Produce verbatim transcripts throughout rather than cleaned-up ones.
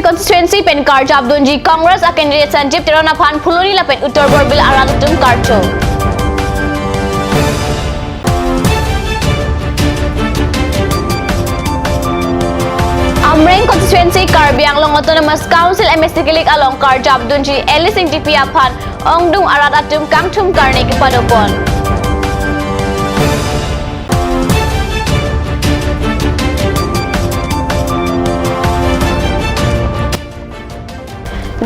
Constituency pen karjapdunji Congress a candidate Sanjib Teron aphan Phuloni lapen Uttar Borbil arat atum karcho. Amreng Constituency Karbi Anglong Autonomous Council M A C kilik along karjapdunji Alice Ingtipi aphan ongdung arat atum kangthum karne kepadopon.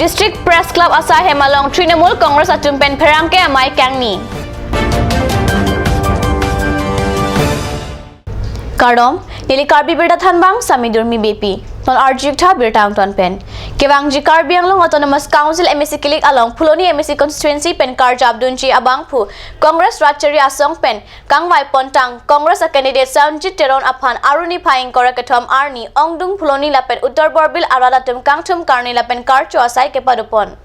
District Press Club asai hem along Trinamool Congress atum pen pherangke amei kangni. Kardom, neli Karbi Birta Thanbang, Sami Durmi Beypi. Non arjuktha birta angton pen. Kevangji Karbi Anglong Autonomous Council M A C kilik along Phuloni M A C constituency pen karjapdunji abangphu Congress Rat Chari Asong pen kangvai pontang Congress a candidate Sanjib Teron aphan Aru niphai ingkoi ra kethom arni ongdung Phuloni lapen Uttar Borbil arat atum kangthum karne lapen karcho asai kepadopon.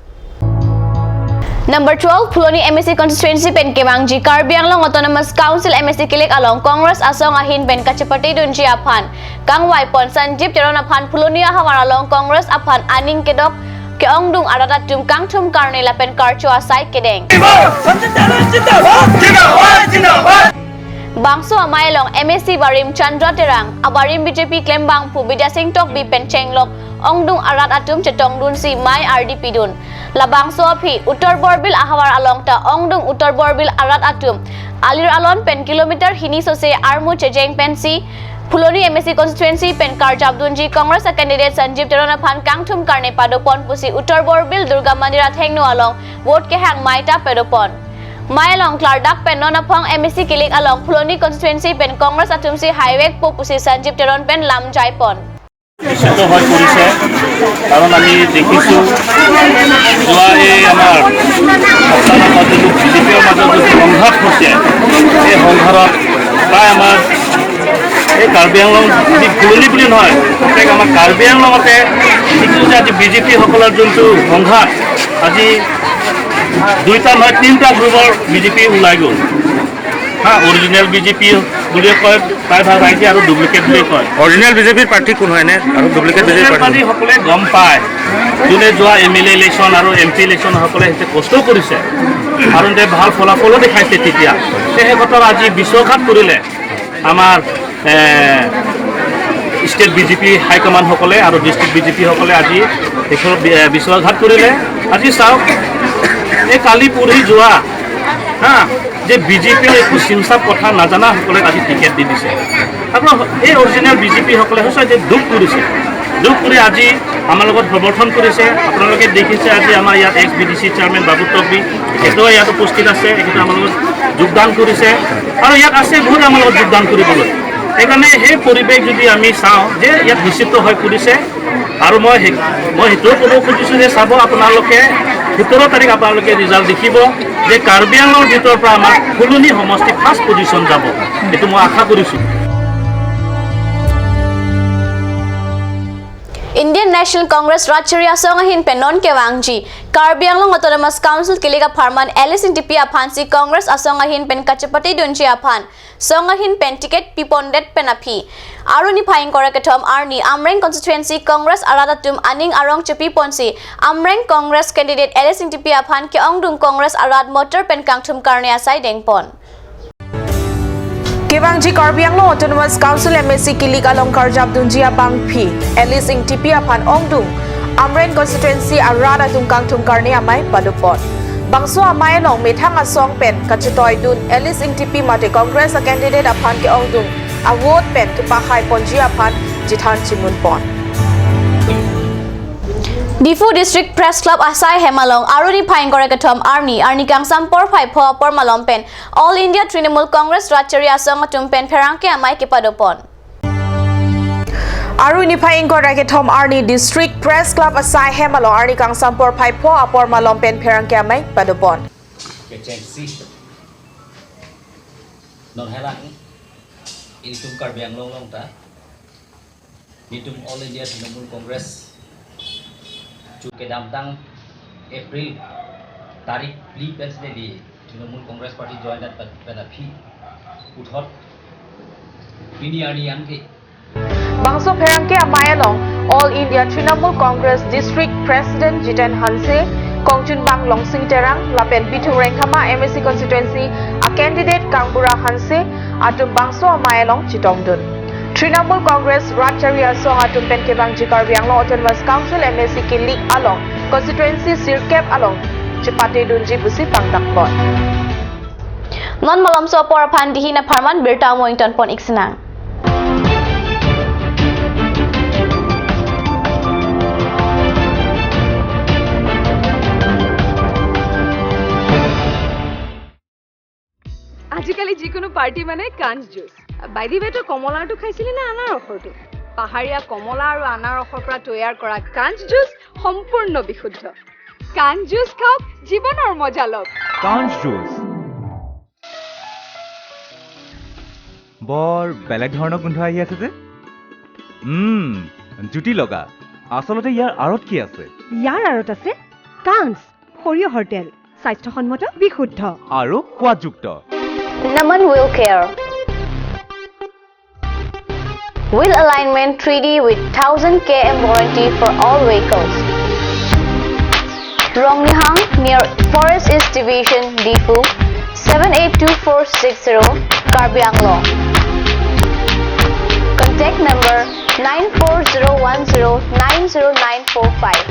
Number twelve, Phuloni M A C constituency pen kevangji Karbi Anglong Autonomous Council M A C kilik along Congress asong ahin pen kachepatedunji aphan kangvai pon Sanjib Teron aphan Phuloni ahavar along Congress aphan aning kedok ke-ongdung arat atum kangthum karne lapen karcho asai kedeng. Bangso amei along M A C barim Chandra Terang, abarim B J P klembangphu Bidya Sing Tokbi pen chenglok ongdung arat atum chetongdunsi mei ardi pidun. Labangso aphi Uttar Borbil ahavar along ta ongdung Uttar Borbil arat atum alir alon pen kilometer hini sose armu chejeng pensi Phuloni M A C constituency pen karjapdunji Congress a candidate Sanjib Teron aphan kangthum karne padopon pusi Uttar Borbil Durga Mandir athengno along vote kehang mei ta padopon. Mei along klardak pen non aphong M A C kilik along Phuloni constituency pen Congress atumsi haivekpo pusi Sanjib Teron pen lam jaipon. বিস্মিত হৈ পৰিছে। কাৰণ আমি দেখিছোঁ, যোৱা এই আমাৰ সপ্তাহৰ মাজত যিটো বিজেপিৰ মাজত যিটো সংঘাত হৈছে, এই সংঘাতত প্ৰায় আমাৰ এই কাৰ্বি আংলং, আজি ফুলনি বুলি নহয়, প্ৰত্যেক আমাৰ কাৰ্বি আংলঙতে যিটো যে আজি বিজেপিসকলৰ যোনটো সংঘাত, আজি দুইটা নহয়, তিনিটা গ্ৰুপৰ বিজেপি ওলাই গ'ল। হা, অৰিজিনেল বিজেপি বুলিও কয়, প্ৰায়ভাগ ৰাইজে আৰু ডুপ্লিকেট বুলিও কয়। অৰিজিনেল বিজেপিৰ প্ৰাৰ্থী কোন হয় এনে? আৰু ডুপ্লিকেট বিজেপিৰ অৰিজিনেল প্ৰাৰ্থী? প্ৰাৰ্থী সকলোৱে গম পায়, যোনে যোৱা এম এল এ ইলেকশ্যন আৰু এম পি ইলেকশ্যন সকলে সিহঁতে কষ্টও কৰিছে আৰু সিহঁতে ভাল ফলাফলো দেখাইছে। তেতিয়া সেই ক্ষেত্ৰত আজি বিশ্বঘাত কৰিলে আমাৰ, এ, ষ্টেট বিজেপি হাইকমাণ্ডসকলে আৰু ডিষ্ট্ৰিক্ট বিজেপিসকলে আজি দেশৰ বি-, এ, বিশ্বঘাত কৰিলে। আজি চাওক, এই কালি পৰহি যোৱা, হা, যে বিজেপিৰ একো চিনচাপ কথা নাজানাসকলে আজি টিকেট দি দিছে। আপোনাৰ এই অৰিজিনেল বিজেপিসকলে সঁচাই যে দুখ কৰিছে। দুখ কৰি আজি আমাৰ লগত সমৰ্থন কৰিছে। আপোনালোকে দেখিছে আজি আমাৰ ইয়াত X B D C chairman Babu Takbi, তেখেতেও ইয়াত উপস্থিত আছে, তেখেতে আমাৰ লগত যোগদান কৰিছে আৰু ইয়াত আছে বহুত আমাৰ লগত যোগদান কৰিবলৈ। সেইকাৰণে সেই পৰিৱেশ যদি আমি চাওঁ যে ইয়াত নিশ্চিত হৈ পৰিছে আৰু মই সেই, মই সেইটোও ক'ব খুজিছোঁ যে চাব আপোনালোকে সোতৰ তাৰিখ আপোনালোকে ৰিজাল্ট দেখিব যে কাৰ্বি আংলঙৰ ভিতৰৰ পৰা আমাৰ ফুলনি সমষ্টি ফাৰ্ষ্ট পজিশ্যন যাব, এইটো মই আশা কৰিছোঁ। Indian National Congress Rat Chari Asong ahin pen non kevangji Karbi Anglong Autonomous Council kilik apharman Alice Ingtipi aphansi Congress asong ahin pen kachepatedunji aphan song ahin pen ticket pipondet pen aphi Aru niphai ingkoi ra kethom arni Amreng constituency Congress arat atum aning arong chepiponsi Amreng Congress candidate Alice Ingtipi aphan ke-ongdung Congress arat motor pen kangthum karne asai dengpon. Kevangji Karbi Anglong Autonomous Council M A C kilik along karjapdunji abangphi Alice Ingtipi aphan ongdung Amreng constituency arat atum kangthum karne amei padopon. Bangso amei along methang asong pen kachetoidun Alice Ingtipi mate Congress a candidate aphan ke-ongdung a vote pen kepahaiponji aphan chethan chimunpon. Diphu District Press Club asai hem along Aru niphai ingkoi ra kethom arni, arni kangsam porphai pho apor malom pen All India Trinamool Congress Rat Chari Asong atum pen pherangke amei kepadopon. Aru niphai ingkoi ra kethom arni District Press Club asai hem along arni kangsam porphai pho apor malom pen pherangke amei padopon. Kechengsi non helang ilitum Karbi Anglong along ta nelitum All India Trinamool Congress chu kedamtang April tarik phli pen si neli Trinamool Congress Party join det pen, pen aphi puthot pini arni anke Bangso pherangke amei along All India Trinamool Congress District President Jiten Hanse, kongchunbang Longsing Terang lapen Bithung Rengkhama M A C constituency a candidate Kangbura Hanse atum bangso amei along chetongdun. Trinamool Congress rat chari asong atum pen kevangji Karbi Anglong Autonomous Council M A C kilik along constituency sirkep along chepatedunji pusi pangdakpon. Non malomso apor aphan dihin apharman birta mo ingtonpon iksinang. আজিকালি যিকোনো পাৰ্টি মানে কাঞ্চ juice. By the ৱে, তই কমলাৰটো খাইছিলি নে আনাৰসৰটো? পাহাৰীয়া কমলা আৰু আনাৰসৰ পৰা তৈয়াৰ কৰা কাঞ্চ জুচ সম্পূৰ্ণ বিশুদ্ধ। কাঞ্চ জুচ খাওক, জীৱনৰ মজা লওক। কাঞ্চ জুচ। বৰ বেলেগ ধৰণৰ গোন্ধ আহি আছে যে। উম, জুতি লগা। আচলতে ইয়াৰ আঁৰত কি আছে? ইয়াৰ আঁৰত আছে কাঞ্চ, সৰিয়হৰ তেল, স্বাস্থ্যসন্মত, বিশুদ্ধ আৰু সোৱাদযুক্ত। Naman Wheel Care. Wheel alignment three D with thousand K M warranty for all vehicles. Rongnihang near Forest East Division, Diphu, seven eight two four six zero, Karbi Anglong. Contact number nine four zero one zero nine zero nine four five.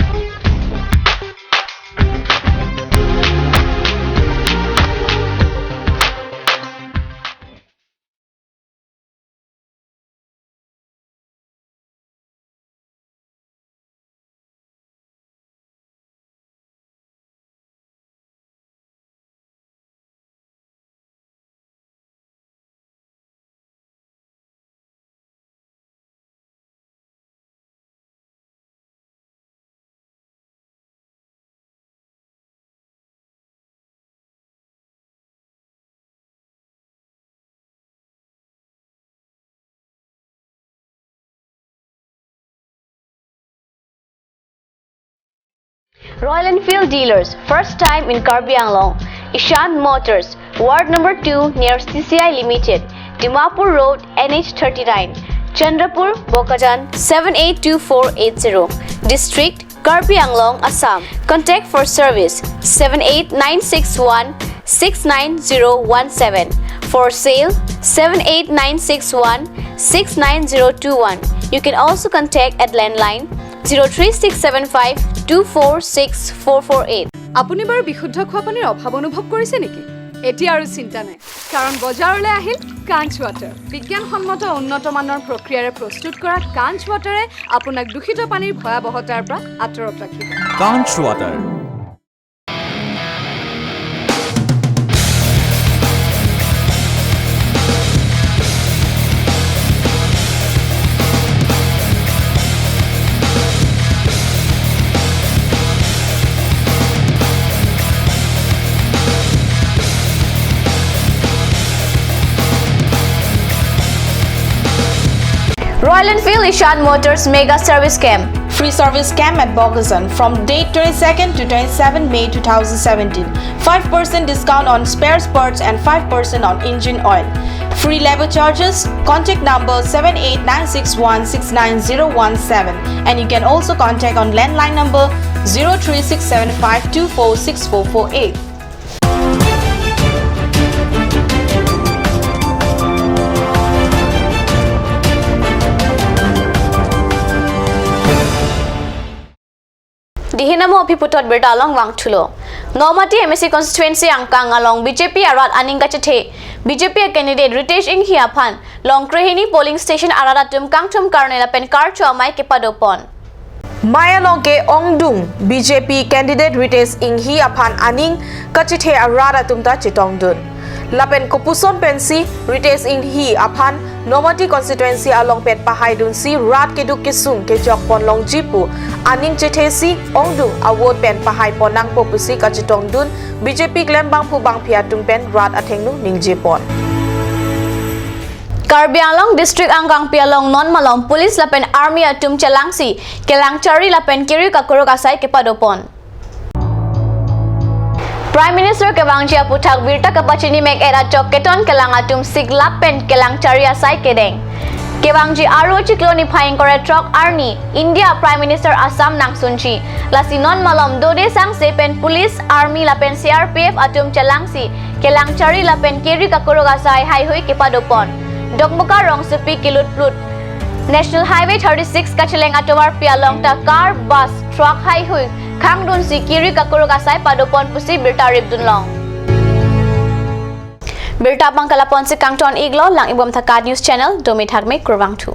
Royal Enfield Dealers, first time in Karbi Anglong. Ishan Motors, Ward number two near C C I Limited, Dimapur Road, N H thirty-nine, Chandrapur, Bokajan, seven eight two four eight zero. District, Karbi Anglong, Assam. Contact for service seven eight nine six one six nine zero one seven. For sale seven eight nine six one six nine zero two one. You can also contact at landline zero three six seven five two four six four four eight. আপুনি বাৰু বিশুদ্ধ খোৱা পানীৰ অভাৱ অনুভৱ কৰিছে নেকি? এতিয়া আৰু চিন্তা নাই, কাৰণ বজাৰলৈ আহিল কাঞ্চ ৱাটাৰ। বিজ্ঞানসন্মত উন্নত মানৰ প্ৰক্ৰিয়াৰে প্ৰস্তুত কৰা কাঞ্চ ৱাটাৰে আপোনাক দূষিত পানীৰ ভয়াৱহতাৰ পৰা আঁতৰত ৰাখিব। কাঞ্চ water. Royal Enfield Ishan Motors Mega Service Camp. Free service camp at Bokajan from date twenty-second to twenty-seven May two thousand seventeen. Five percent discount on spares parts and five percent on engine oil. Free labour charges. Contact number seven eight nine six one six nine zero one seven, and you can also contact on landline number zero three six seven five two four six four four eight. Dihin amo aphi puthot birta along vangthulo. Nomati M A C constituency angkang along B J P arat aning kachethe B J P candidate Ritesh Enghi aphan Longkrehini polling station arat atum kangthum karne lapen karcho amei kepadopon. Mei along ke ongdung B J P candidate Ritesh Enghi aphan aning kachethe arat atum ta chetongdun. Lapen kopuson pensi Ritesh Enghi aphan Nomati constituency along pen pahaidunsi rat keduk kesung kejokpon longji pu aning chethesi ongdung a-vote pen pahai ponnangpo pusi kachetongdun B J P klembangphu bangphi atum pen rat athengno ningjepon. Karbi Anglong district angkangpi along non malom police lapen army atum chelangsi kelang chari lapen kiri kakuruk asai kepadopon. Prime Minister kevangji aputhak birta kapachini mek-et achok keton kelang atum siklap pen kelang chari asai kedeng. Kevangji Aru chiklo niphai ingkoi ra throk arni India Prime Minister Assam nangsunji. Lasi non malom dode sangse pen police, army lapen C R P F atum chelangsi kelang chari lapen keri kakuruk asai haihui kepadopon. Dokmoka rongsopi kelut plut. National Highway thirty-six kacheleng atovarpi along ta car, bus, truck haihui khangdunsi keri kakuruk asai padopon pusi birta ripdunlong. Birta abang ke lapu-ansi kangton-iklo, lang-ikbom tha KAT News Channel, domi thakme, kurvangthu.